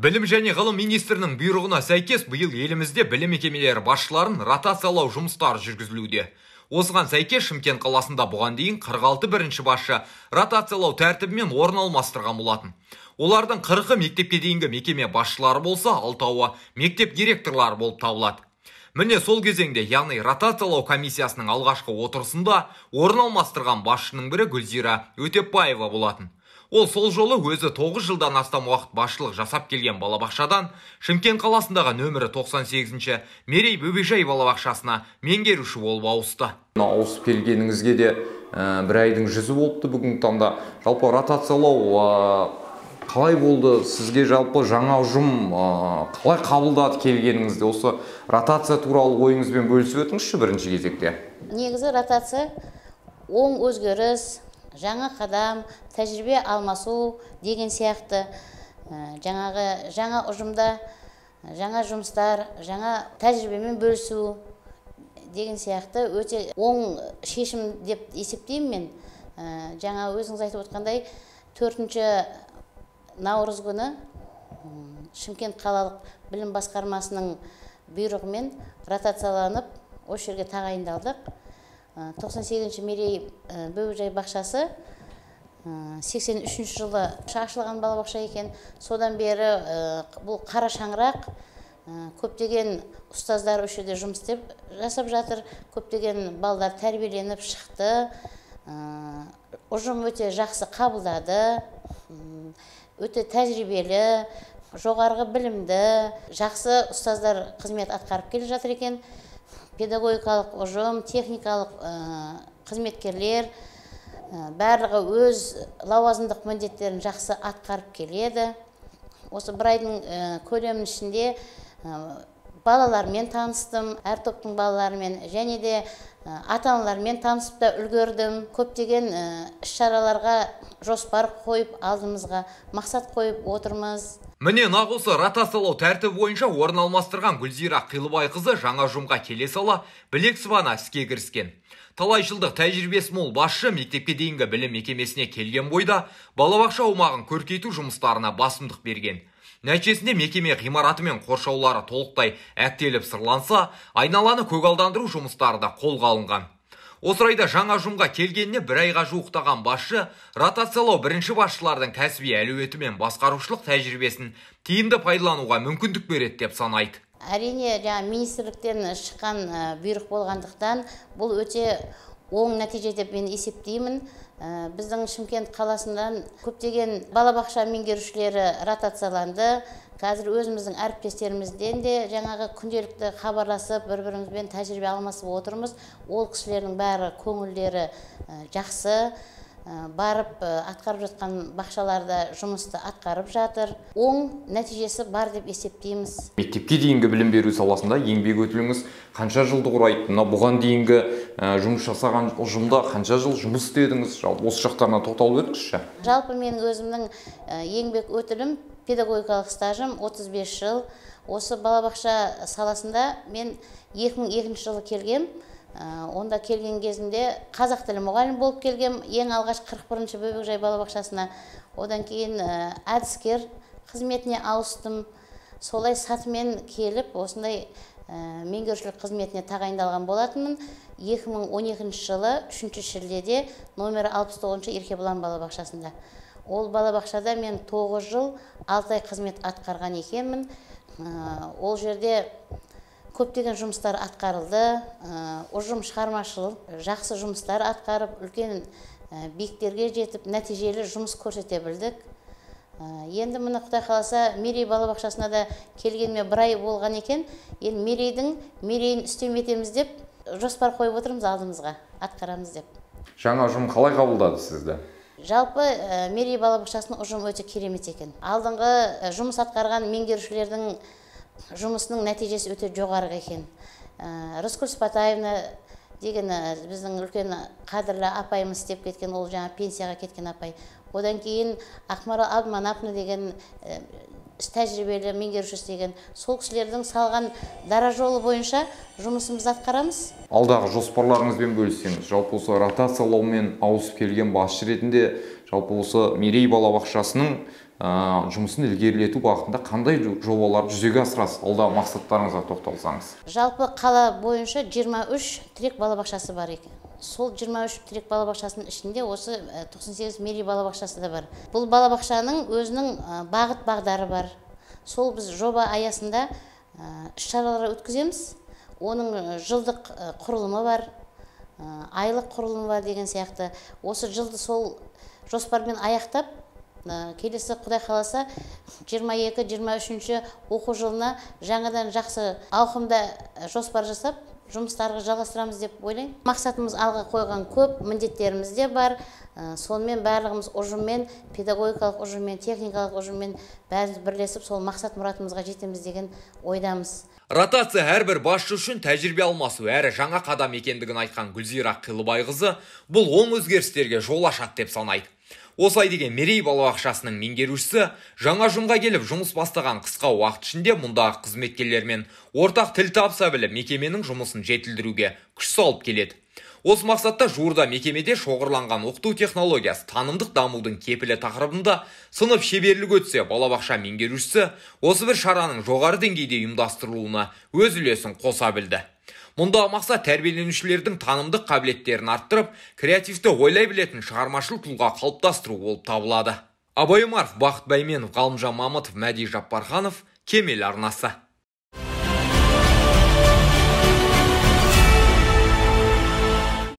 Білім және ғылым министрінің бұйрығына сәйкес биыл елімізде білім мекемелері басшыларын ротациялау жұмыстары жүргізілуде. Осыған сәйкес Шымкент қаласында бұған дейін 46 бірінші басшы ротациялау тәртібімен орын алмастырған болатын. Олардың 40-ы мектепке дейінгі мекеме басшылары болса, 6-ауы мектеп директорлары болып табылады. Міне сол кезеңде, яғни ротациялау комиссиясының алғашқы отырысында орын алмастырған басшының бірі Гүлзира Өтепбаева болатын. Ол сол жолы өзі 9 жылдан астам уақыт басшылық жасап келген балабақшадан Шымкент қаласындағы нөмірі 98-ші Мерей бөбекжай балабақшасына меңгеруші болып ауысты. Ауысып келгеніңізге де бір айдың жүзі болыпты бүгінгі таңда. Жалпы ротациялау қалай болды? Сізге жалпы жаңа ұжым қалай қабылдады келгеніңізде? Осы ротация туралы ойыңызбен бөлісіп өтіңізші бірінші кезекте. Негізі ротация оң өзгеріс, жаңа қадам, тәжірибе алмасу деген сияқты, жаңағы жаңа ұжымда жаңа жұмыстар, жаңа тәжірибемен бөлісу деген сияқты өте оң шешім деп есептеймін мен. Жаңа өзіңіз айтып отқандай 4 наурыз күні Шымкент қалалық білім басқармасының бұйрығымен ротацияланып осы жерге тағайындалдық. 98-ші Мерей бөбекжай бақшасы 83 жылы ашылған балабақша екен. Содан бері бұл қара шаңырақ, көптеген ұстаздар осы жерде жұмыс істеп жасап жатыр, көптеген балдар тәрбиеленіп шықты. Ұжым өте жақсы қабылдады, өте тәжірибелі, жоғарғы білімді, жақсы ұстаздар қызмет атқарып келе жатыр екен. Педагогикалық ұжым, техникалық қызметкерлер барлығы өз лауазымдық міндеттерін жақсы атқарып келеді. Осы бір айдың көлемінің ішінде балалармен таныстым, әр топтың балаларымен және де ата-аналармен танысып та үлгердім. Көптеген іс-шараларға жоспар қойып, алдымызға мақсат қойып отырмыз. Міне нақ осы ротациялау тәртібі бойынша орын алмастырған Гүлзира Қилыбайқызы жаңа ұжымға келе сала білек сыбана іске кіріскен. Талай жылдық тәжірибесі мол басшы мектепке дейінгі білім мекемесіне келген бойда балабақша аумағын көркейту жұмыстарына басымдық берген. Нәтижесінде мекеме ғимараты мен қоршаулары толықтай әктеліп сырланса, айналаны көгалдандыру жұмыстары да қолға алынған. Осы орайда жаңа ұжымға келгеніне бір айға жуықтаған басшы ротациялау бірінші басшылардың кәсіби әлеуеті мен басқарушылық тәжірибесін тиімді пайдалануға мүмкіндік береді деп санайды. Әрине, жаңа министрліктен шыққан бұйрық болғандықтан бұл өте оң нәтиже деп мен есептеймін. Біздің Шымкент қаласынан көптеген балабақша меңгерушілері ротацияланды. Қазір өзіміздің әріптестерімізден де жаңағы күнделікті хабарласып, бір-бірімізбен тәжірибе алмасып отырмыз. Ол кісілердің бәрі көңілдері жақсы, барып атқарып жатқан бақшаларда жұмысты атқарып жатыр. Оң нәтижесі бар деп есептейміз. Мектепке дейінгі білім беру саласында еңбек өтіліңіз қанша жылды құрайды? Мына бұған дейінгі жұмыс жасаған ұжымда қанша жыл жұмыс істедіңіз? Жалпы осы жақтарына тоқталып өтіңізші. Жалпы менің өзімнің еңбек өтілім, педагогикалық стажым 35 жыл. Осы балабақша саласында мен 2002 жылы келгем. Онда келген кезімде қазақ тілі мұғалім болып келгем. Ең алғаш 41-ші бөбекжай балабақшасына. Одан кейін әдіскер қызметіне ауыстым. Солай сатымен келіп, осындай меңгерушілік қызметіне тағайындалған болатынмын. 2012 жылы 3 шілдеде номері 69-шы Еркебұлан балабақшасында. Ол балабақшада мен 9 жыл 6 ай қызмет атқарған екенмін. Ол жерде көптеген жұмыстар атқарылды. Ұжым шығармашыл, жақсы жұмыстар атқарып, үлкен биіктерге жетіп, нәтижелі жұмыс көрсете білдік. Енді міне Құдай қаласа, Мерей балабақшасына да келгеніме бір ай болған екен. Енді Мерейдің мерейін үстем етеміз деп жоспар қойып отырмыз алдымызға, атқарамыз деп. Жаңа ұжым қалай қабылдады сізді? Жалпы Мерей балабақшасының ұжымы өте керемет екен. Алдыңғы жұмыс атқарған меңгерушілердің жұмысының нәтижесі өте жоғары екен. Рыскүл Сыпатаевна деген біздің үлкен қадірлі апайымыз істеп кеткен, ол жаңа пенсияға кеткен апай. Одан кейін Ақмарал Абдыманапова деген тәжірибелі меңгеруші істеген. Сол кісілердің салған дара жолы бойынша жұмысымызды атқарамыз. Алдағы жоспарларыңызбен бөліссеңіз, жалпы осы ротациялаумен ауысып келген басшы ретінде, жалпы осы Мерей балабақшасының жұмысын ілгерілету бағытында қандай жобалар жүзеге асырасыз? Алдағы мақсаттарыңызға тоқталсаңыз. Жалпы қала бойынша 23 тірек балабақшасы бар екен. Сол 23 тірек балабақшасының ішінде осы 98 Мерей балабақшасы да бар. Бұл балабақшаның өзінің бағыт бағдары бар. Сол біз жоба аясында іс-шаралар өткіземіз. Оның жылдық құрылымы бар, айлық құрылымы бар деген сияқты. Осы жылды сол жоспармен аяқтап, келесі Құдай қаласа 22-23 оқу жылына жаңадан жақсы ауқымда жоспар жасап, жұмыстарға жалғастырамыз деп ойлаймын. Мақсатымыз алға қойған көп, міндеттеріміз де бар. Сонымен барлығымыз ұжыммен, педагогикалық ұжыммен, техникалық ұжыммен бәріміз бірлесіп сол мақсат мұратымызға жетеміз деген ойдамыз. Ротация әрбір басшы үшін тәжірибе алмасу әрі жаңа қадам екендігін айтқан Гүлзира Қилыбайқызы бұл оң өзгерістерге жол ашады деп санайды. Осылай деген Мерей балабақшасының меңгерушісі жаңа ұжымға келіп жұмыс бастаған қысқа уақыт ішінде мұндағы қызметкерлермен ортақ тіл табыса біліп, мекеменің жұмысын жетілдіруге күш салып келеді. Осы мақсатта жуырда мекемеде шоғырланған оқыту технологиясы танымдық дамудың кепілі тақырыбында сынып шеберлік өтсе, балабақша меңгерушісі осы бір шараның жоғары деңгейде ұйымдастырылуына өз үлесін қоса білді. Мұндағы мақсат тәрбиеленушілердің танымдық қабілеттерін арттырып, креативті ойлай білетін шығармашыл тұлға қалыптастыру болып табылады. Абай Омаров, Бақыт Бәйменов, Ғалымжан Мамытов, Мәди Жаппарханов, Кемел арнасы.